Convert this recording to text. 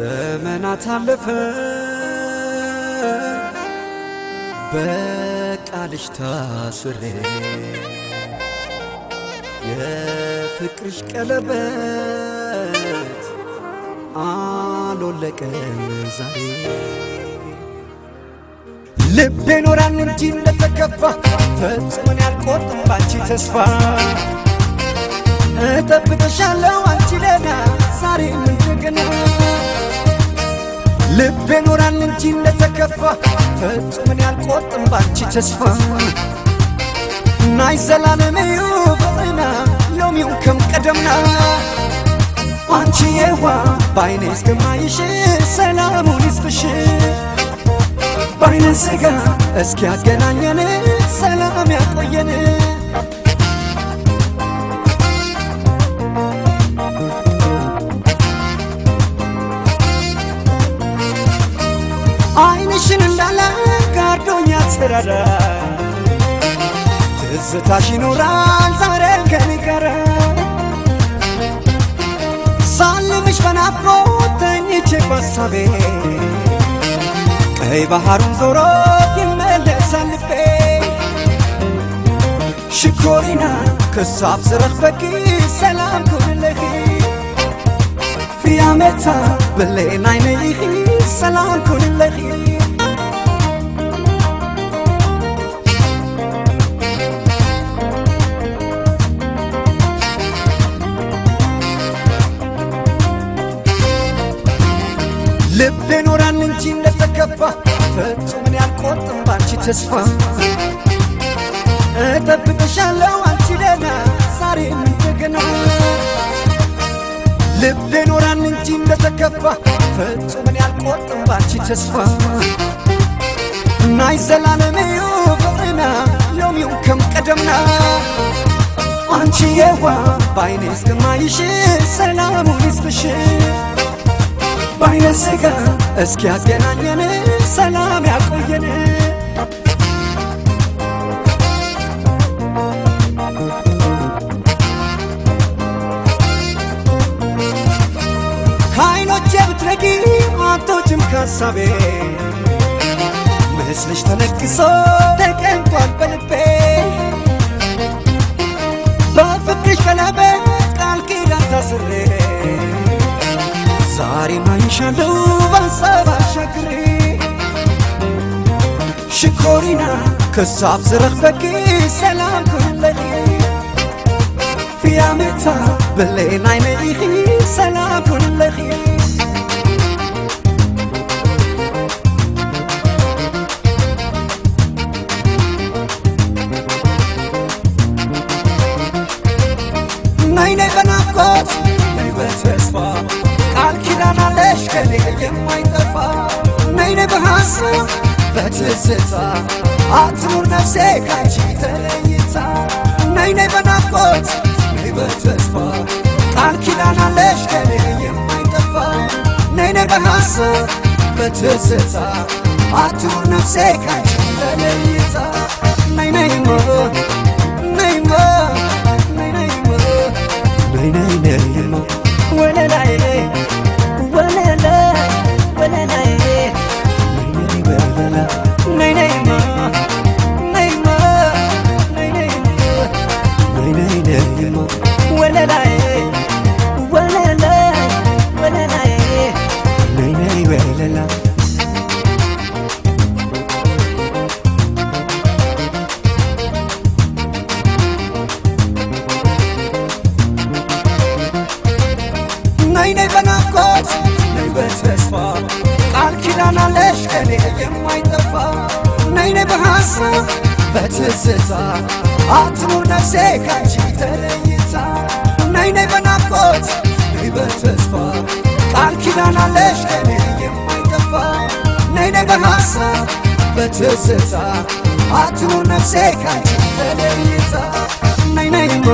ዘመናት አለፈ በቃልሽ ታስሬ የፍቅርሽ ቀለበት አልወለቀም ዛሬ። ልቤ ኖራል እንጂ እንደተከፋ ፈጽሞ ያልቆርጥም ባንቺ ተስፋ። እጠብቅሻለሁ አንቺ ደህና ዛሬም እንደገና። ልቤ ኖራል እንጂ እንደተከፋ ፈጽሞ ያልቆርጥም ባንቺ ተስፋ። ናይ ዘላለም እዩ ፍቅርና ሎሚው ከም ቀደምና። አንቺ የዋ ባይኔ እስከማይሽ ሰላሙን ይስጥሽ። ባይነ ስጋ እስኪያገናኘን ሰላም ያቆየን። ዓይንሽን እንዳለ ጋርዶኛ ተራራ ትዝታሽ ይኖራል ዛሬም ከኔ ጋር። ሳልምሽ በናፍቆት ተኝቼ ባሳቤ ቀይ ባህሩን ዞሮ ይመለሳል ልቤ። ሽኮሪና ክሳብ ዝረኽበኪ ሰላም ኩንለኺ። ፍያመታ ብሌን ዓይነይኺ ሰላም ኩንለኺ። ልቤ ኖራል እንጂ እንደተከፋ ፈጽሞ ያልቆርጥም ባንቺ ተስፋ። እጠብቅሻለሁ አንቺ ደህና ዛሬም እንደገና። ልቤ ኖራል እንጂ እንደተከፋ ፈጽሞ ያልቆርጥም ባንቺ ተስፋ። ናይ ዘላለም እዩ ፍቅርና ሎሚው ከም ቀደምና። አንቺ የዋ ባይኔ እስከማይሽ ሰላሙን ይስጥሽ። ባይነ ስጋ እስኪያገናኘን ሰላም ያቆየን። ከዓይኖቼ ብትረጊ አትወጪም ካሳቤ ምስልሽ ተነቅሶ ተቀምጧል በልቤ። በፍቅርሽ ቀለበት ቃል ኪዳን ታስሬ ዛሬም አይሻለሁ በሀሳብ አሻግሬ። ሽኮሪና ክሳብ ዝረኽበኪ ሰላም ኩንለኺ። ፍያመታ ብሌን ዓይነይኺ ሰላም ኩንለኺ። ነይ ነይ በናፍቆት ነይ በተስፋ ቃል ኪዳን አለሽ ከኔ የማይጠፋ። ነይ ነይ በሐሳብ በትዝታ አትኑር ነፍሴ ካንቺ ተለይታ። ነይ ነይ በናፍቆት ነይ በተስፋ ቃል ኪዳን አለሽ ከኔ የማይጠፋ። ነይ ነይ በሐሳብ በትዝታ አትኑር ነፍሴ ካንቺ ተለይታ። ነይ ነይማ ነይማ ነይ ነይማ ነይ ነይ ነይማ ወለላዬ ወለላይ ወለላዬ ነይ ነይ ወለላ ነይ ነይማ ነይማ ነይ ነይማ ነይ ነይ ነይማ ወለላዬ ወለላይ ወለላዬ ነይ ነይ ወለላ። ነይ ነይ በናፍቆት ነይ በተስፋ ቃል ኪዳን አለሽ ከኔ የማይጠፋ። ነይ ነይ በሐሳብ በትዝታ አትኑር ነፍሴ ካንቺ ተለይታ። ነይ ነይ በናፍቆት ነይ በተስፋ ቃል ኪዳን አለሽ ከኔ የማይጠፋ። ነይ ነይ በሐሳብ በትዝታ አትኑር ነፍሴ ካንቺ ተለይታ። ነይ ነይማ